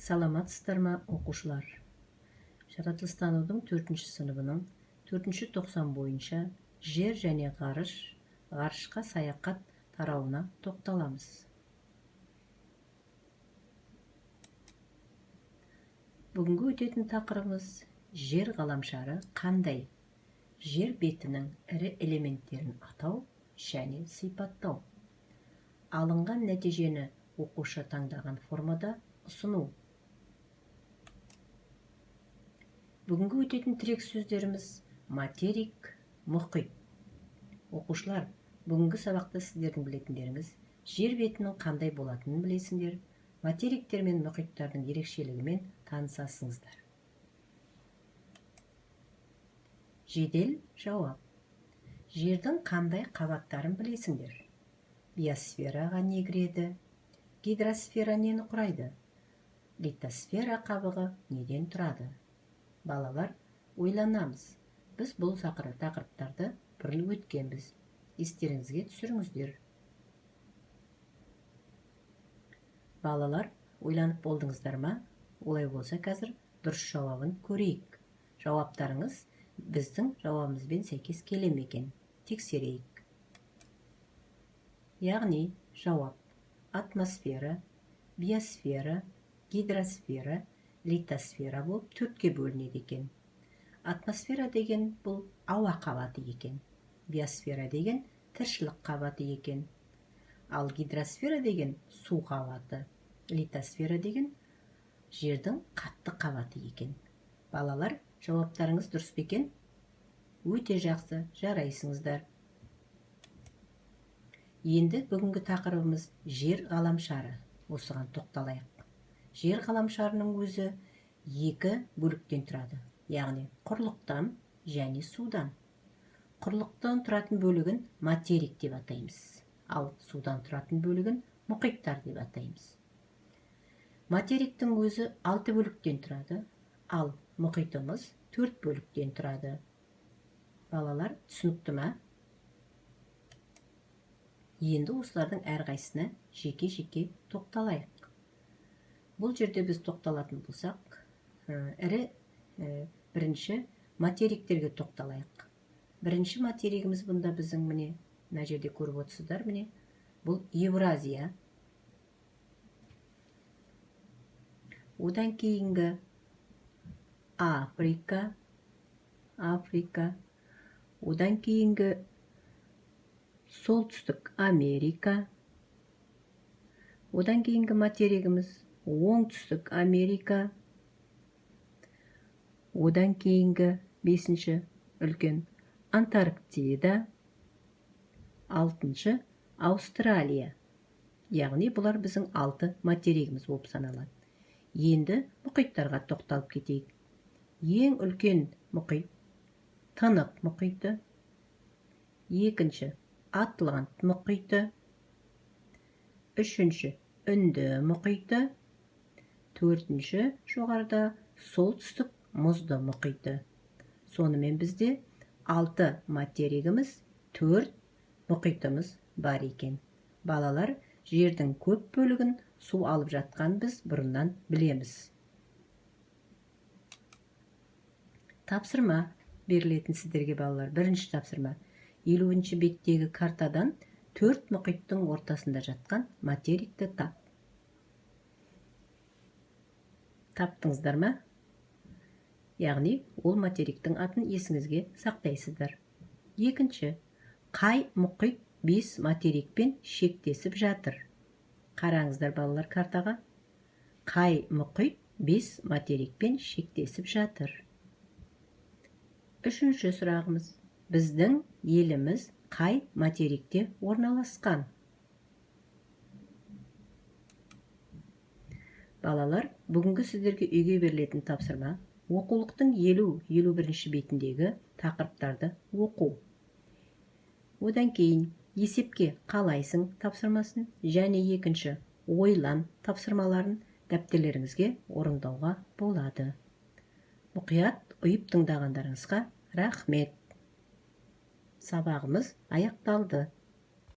Саламатсыздар ма, оқушылар? Жаратылыстанудың төртінші сыныбының төртінші тоқсан бойынша жер және ғарыш, ғарышқа саяхат тарауына тоқталамыз. Бүгінгі өтетін тақырыбымыз жер ғаламшары қандай? Жер бетінің ірі элементтерін атау және сипаттау. Алынған нәтижені оқушы таңдаған формада ұсыну. Бүгінгі өтетін тірек сөздеріміз материк, мұхит. Оқушылар, бүгінгі сабақта сіздердің білетіндеріңіз жер бетінің қандай болатынын білесіңдер, материктер мен мұхиттардың ерекшелігімен танысасыңыздар. Жедел жауап. Жердің қандай қабаттарын білесіңдер? Биосфераға не кіреді? Гидросфера нені құрайды? Литосфера қабығы неден тұрады? Балалар, ойланамыз. Біз бұл тақырыптарды бұрын өткенбіз. Естеріңізге түсіріңіздер. Балалар, ойланып болдыңыздар ма? Олай болса, қазір дұрыс жауабын көрейік. Жауаптарыңыз біздің жауабымызбен сәйкес келе ме екен? Тексерейік. Яғни, жауап атмосфера, биосфера, гидросфера, литосфера болып төртке бөлінеді екен. Атмосфера деген бұл ауа қабаты екен. Биосфера деген тіршілік қабаты екен. Ал гидросфера деген су қабаты. Литосфера деген жердің қатты қабаты екен. Балалар, жауаптарыңыз дұрыс па екен? Өте жақсы, жарайсыңыздар. Енді бүгінгі тақырыбымыз жер ғаламшары. Осыған тоқталайық. Жер ғаламшарының өзі екі бөліктен тұрады, яғни құрлықтан және судан. Құрлықтан тұратын бөлігін материк деп атаймыз, ал судан тұратын бөлігін мұхиттар деп атаймыз. Материктің өзі 6 бөліктен тұрады, ал мұхитымыз 4 бөліктен тұрады. Балалар, түсінікті ме? Енді осылардың әрқайсысына жеке-жеке тоқталайық. Бұл жерде біз тоқталатын болсақ, ірі бірінші материктерге тоқталайық. Бірінші материгіміз бұнда біздің міне, мына жерде көріп отырсыздар, міне, бұл Евразия. Одан кейінгі Африка, Африка, одан кейінгі Солтүстік Америка, одан кейінгі материгіміз Оңтүстік Америка, одан кейінгі бесінші үлкен Антарктида, алтыншы Аустралия. Яғни бұлар біздің 6 материгіміз болып саналады. Енді мұхиттарға тоқталып кетейік. Ең үлкен мұхит Тынық мұхиты, екінші Атлант мұхиты, үшінші Үнді мұхиты, төртінші жоғарыда Солтүстік мұзды мұхиты. Сонымен бізде 6 материгіміз, 4 мұхитымыз бар екен. Балалар, жердің көп бөлігін су алып жатқан біз бұрыннан білеміз. Тапсырма берілетін сіздерге, балалар. Бірінші тапсырма. 50-ші беттегі картадан 4 мұхиттың ортасында жатқан материкті тап. Таптыңыздар ма? Яғни, ол материктің атын есіңізге сақтайсыздар. Екінші, қай мұхит 5 материкпен шектесіп жатыр? Қараңыздар, балалар, картаға. Қай мұхит 5 материкпен шектесіп жатыр? Үшінші сұрағымыз. Біздің еліміз қай материкте орналасқан? Балалар, бүгінгі сіздерге үйге берілетін тапсырма оқулықтың 50-51 бетіндегі тақырыптарды оқу. Одан кейін есепке қалайсың тапсырмасын және екінші ойлан тапсырмаларын дәптерлеріңізге орындауға болады. Мұқият ұйып тыңдағандарыңызға рахмет. Сабағымыз аяқталды.